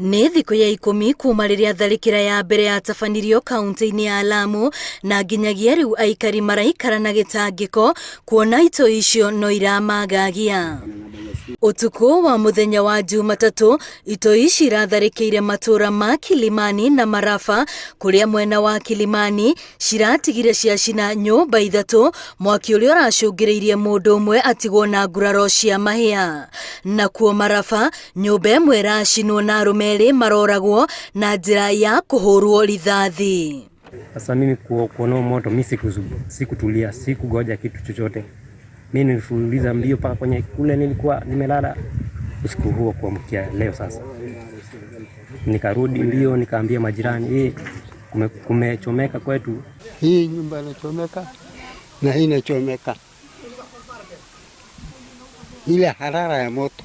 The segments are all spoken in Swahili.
Nĩ thikũ ya 10 kuma rĩrĩa tharĩkĩra ya mbere yatabanirio kaunti-inĩ ya Lamu na nginyagia rĩu aikari maraikara na gĩtangĩko kuona itoi icio no iramagagia. Ũtukũ wa mũthenya wa Jumatatũ, itoi ici iratharĩkĩire matũra ma Kilimani na Marafa kũrĩa mwena wa Kilimani ciratigire ciacina nyũmba ithatũ, mwaki ũrĩa ũracũngĩrĩirie mũndũ ũmwe atigwo na nguraro cia mahĩa. Nakuo Marafa, nyũmba ĩmwe ĩracinwo na arũme erĩ maroragwo na njĩra ya kũhũrwo rithathi. Sasa mimi kuona moto mi sikutulia, sikugoja kitu chochote. Mi nilifululiza mbio mpaka kwenye kule nilikuwa nimelala usiku huo kuamkia leo. Sasa nikarudi mbio, nikaambia majirani, eh, kumechomeka kwetu. Hii nyumba inachomeka na hii inachomeka, ile harara ya moto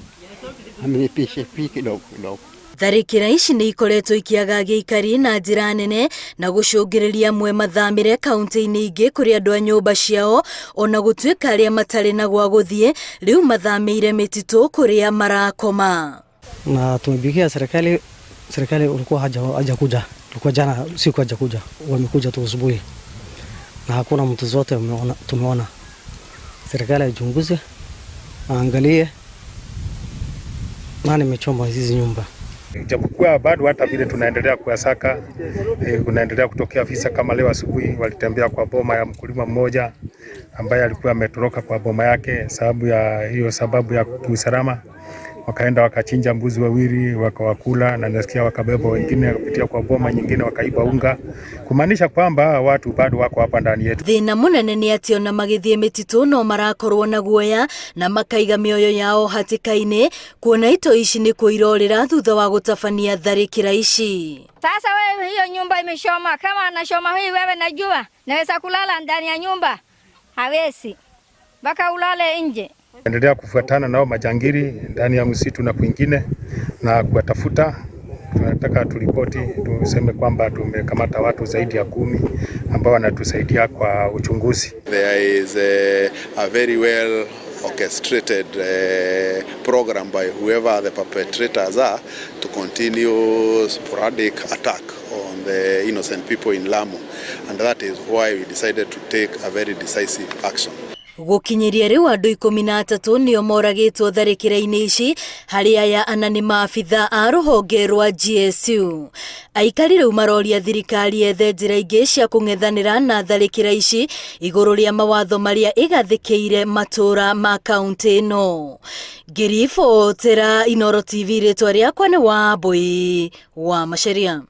amenipisha pi kidogo kidogo. Tharĩkĩra ici nĩ ikoretwo ikĩagagia aikari na njĩra nene na gũcũngĩrĩria amwe mathamĩre kaunti-inĩ ingĩ kũrĩ andũ a nyũmba ciao, ona gũtuĩka arĩa matarĩ na gwa gũthiĩ rĩu mathamĩire mĩtitũ kũrĩa marakoma. Na tumepigia serikali, serikali ulikuwa hajakuja, ulikuwa jana usiku hajakuja, wamekuja tu asubuhi na hakuna mtu zote tumeona. Serikali aichunguze, aangalie nani amechoma hizi nyumba. Japokuwa bado hata vile tunaendelea kuyasaka, kunaendelea kutokea visa kama leo asubuhi walitembea kwa boma ya mkulima mmoja ambaye alikuwa ametoroka kwa boma yake sababu ya hiyo sababu ya kiusalama. Wakaenda wakachinja mbuzi wawili wakawakula, na nasikia wakabeba wengine kupitia kwa boma nyingine wakaiba unga, kumaanisha kwamba watu bado wako hapa ndani yetu. Thĩna mũnene nĩ atĩ ona magĩthiĩ mĩtitũ no marakorwo na guoya na makaiga mĩoyo yao hatĩka-inĩ kuona itoi ici nĩ kũirorĩra thutha wa gũtabania tharĩkĩra ici. Sasa wewe hiyo nyumba imeshoma, kama anashoma hii wewe najua naweza kulala ndani ya nyumba? Hawezi, mpaka ulale nje. Endelea kufuatana nao majangili ndani ya msitu na kwingine na kuwatafuta. Tunataka turipoti tuseme kwamba tumekamata watu zaidi ya 10 ambao wanatusaidia kwa uchunguzi. There is a very well orchestrated program by whoever the perpetrators are to continue sporadic attack on the innocent people in Lamu, and that is why we decided to take a very decisive action. Gũkinyĩria rĩu andũ 13 nĩo moragĩtwo tharĩkĩra-inĩ ici, harĩ aya ana nĩ maabitha a rũhonge rwa GSU. Aikari rĩu maroria thirikari yethe njĩra ingĩ cia kũng'ethanĩra na tharĩkĩra ici igũrũ rĩa mawatho marĩa ĩgathĩkĩire matũra ma kaunti ĩno. Ngĩribotera Inooro TV, rĩtwa rĩakwa nĩ Wambui wa Macharia.